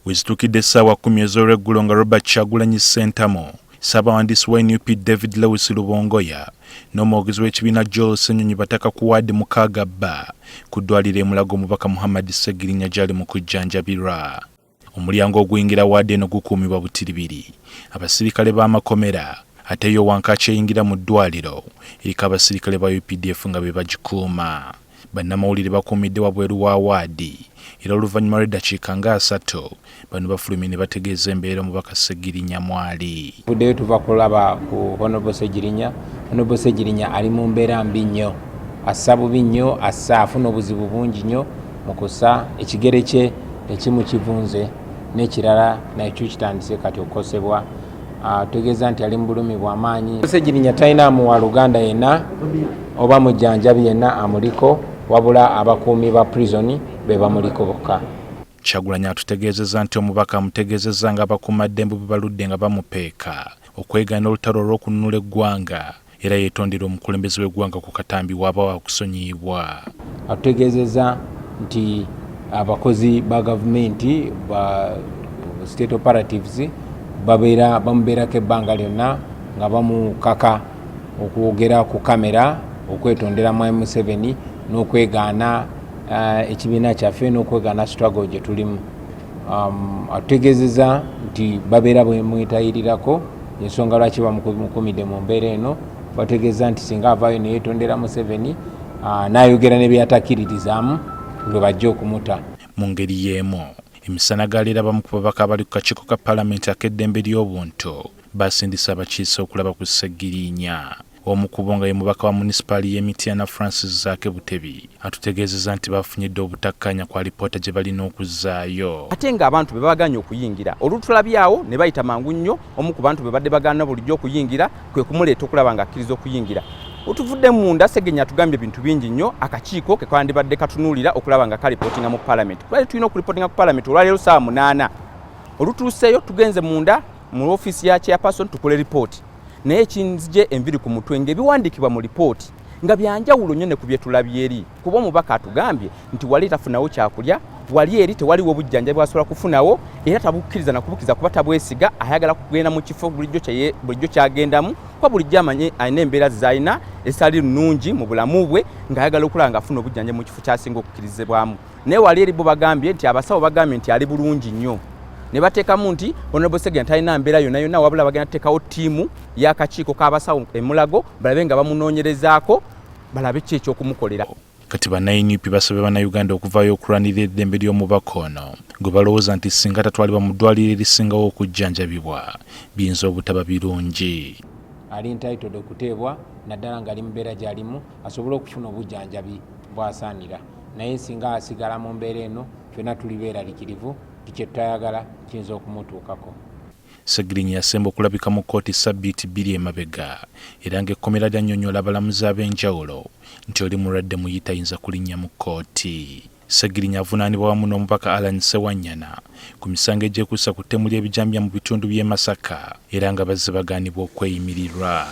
Wezituukidde essaawa 10 ez'olweggulo nga Robert Kyagulanyi Ssentamu, Ssaabawandiisi wa NUP David Lewis Lubongoya n'omwogezi w'ekibiina Joel Ssenyonyi bataka ku waadi 6 B ku ddwaliro e Mulago omubaka Muhammad Ssegirinya gy'ali mu kujjanjabirwa. Omulyango oguyingira waadi eno gukuumibwa butiribiri abasirikale b'amakomera ate yo wankaaki eyingira mu ddwaliro eriko abasirikale ba UPDF nga be bagikuuma. Bannamawulire bakuumidde wabweru wa waadi era oluvannyuma lw'eddakiika nga 30 bano bafulumye ne bategeeza embeera omubaka Ssegirinya mwali. Tuvuddeyo tuva kulaba ku Honorable Ssegirinya. Honorable Ssegirinya ali mu mbeera mbi nnyo, assa bubi nnyo, assa afuna obuzibu bungi nnyo mu kussa, ekigere kye ekimu kivunze n'ekirala nakyo kitandise kati okukosebwa. Tutegeeza nti ali mu bulumi bw'amaanyi. Ssegirinya talina wa luganda yenna oba mujjanjabi yenna amuliko, wabula abakuumi ba prison be bamuliko bokka. Kyagulanyi atutegeezezza nti omubaka amutegeezezza ng'abakuumaddembe bwe baludde nga bamupeeka okwegaana olutalo olw'okununula eggwanga era yeetondera omukulembeze w'eggwanga ku katambi waaba wakusonyiyibwa. Atutegeezezza nti abakozi ba gavumenti ba state operatives babeera bamubeerako ebbanga lyonna nga bamukaka okwogera ku kamera, okwetondera Mwami Museveni n'okwegaana ekibiina kyaffe n'okwegaana struggle gye tulimu. Atutegeezezza nti babeera bwemwetayirirako ensonga lwaki bamukumidde mu mbeera eno. Bategeeza nti singa avaayo neyeetondera Museveni n'ayogera ne byeyatakiririzaamu lwe bajja okumuta. Mu ngeri y'emu emisana ga leero abamu ku babaka abali ku kakiiko ka palamenti ak'eddembe ly'obuntu basindise abakiise okulaba ku Ssegirinya. Omu ku bo nga ye mubaka wa munisipaali y'e Mityana Francis Zaake Butebi atutegeezezza nti bafunyidde obutakkaanya ku alipoota gye balina okuzzaayo. Ate ng'abantu be babagaanye okuyingira olutulabyawo ne bayita mangu nnyo, omu ku bantu be badde bagaana bulijjo okuyingira kwe kumuleeta okulaba ng'akkiriza okuyingira. Otuvudde munda Ssegirinya atugambye ebintu bingi nnyo akakiiko ke kandibadde katunuulira okulaba nga kalipootinga mu palamenti. Twali tulina okulipootinga ku palamenti olwaleero ssaawa 8. Olutuuseeyo tugenze munda mu ofiisi ya chairperson tukole lipooti, naye ekinzije enviri ku mutwe ng'ebiwandiikibwa mu lipooti nga byanjawulo nnyo ne ku bye tulabye eri, kuba omubaka atugambye nti wali tafunawo kyakulya, wali eri tewaliwo bujjanjabi bw'asobola kufunawo era tabukkiriza na kubukkiriza kuba tabwesiga, ayagala kugenda mu kifo bulijjo kyagendamu kuba bulijjo amanye alina embeera z'alina ezitali nnungi mu bulamu bwe, ng'ayagala okulaba ng'afuna obujjanjabi mu kifo ky'asinga okukkirizibwamu. Naye wali eri bo bagambye nti abasawo bagambye nti ali bulungi nnyo, ne bateekamu nti Honorable Ssegirinya talina mbeera yonna yonna, wabula bagenda kuteekawo ttiimu y'akakiiko k'abasawo e Mulago balabe nga bamunoonyerezaako balabe ki eky'okumukolera. Kati banna-NUP basabye bannayuganda okuvaayo okulwanirira eddembe ly'omubaka ono gwe balowooza nti singa tatwalibwa mu ddwaliro erisingawo okujjanjabibwa biyinza obutaba birungi. Ali entitled okuteebwa naddala ng'ali mu mbeera gy'alimu asobole okufuna obujjanjabi bw'asaanira, naye singa asigala mu mbeera eno ffenna tuli beeralikirivu nti kye tutayagala kiyinza okumutuukako. Ssegirinya yasemba okulabika mu kkooti ssabbiiti 2 emabega era ng'ekkomera lyannyonnyola abalamuzi ab'enjawulo nti oli mulwadde muyi tayinza kulinnya mu kkooti. Ssegirinya avunaanibwa wamu n'omubaka Allan Ssewanyana ku misango egyekuusa ku ttemu ly'ebijambiya mu bitundu by'e Masaka era nga bazze bagaanibwa okweyimirirwa.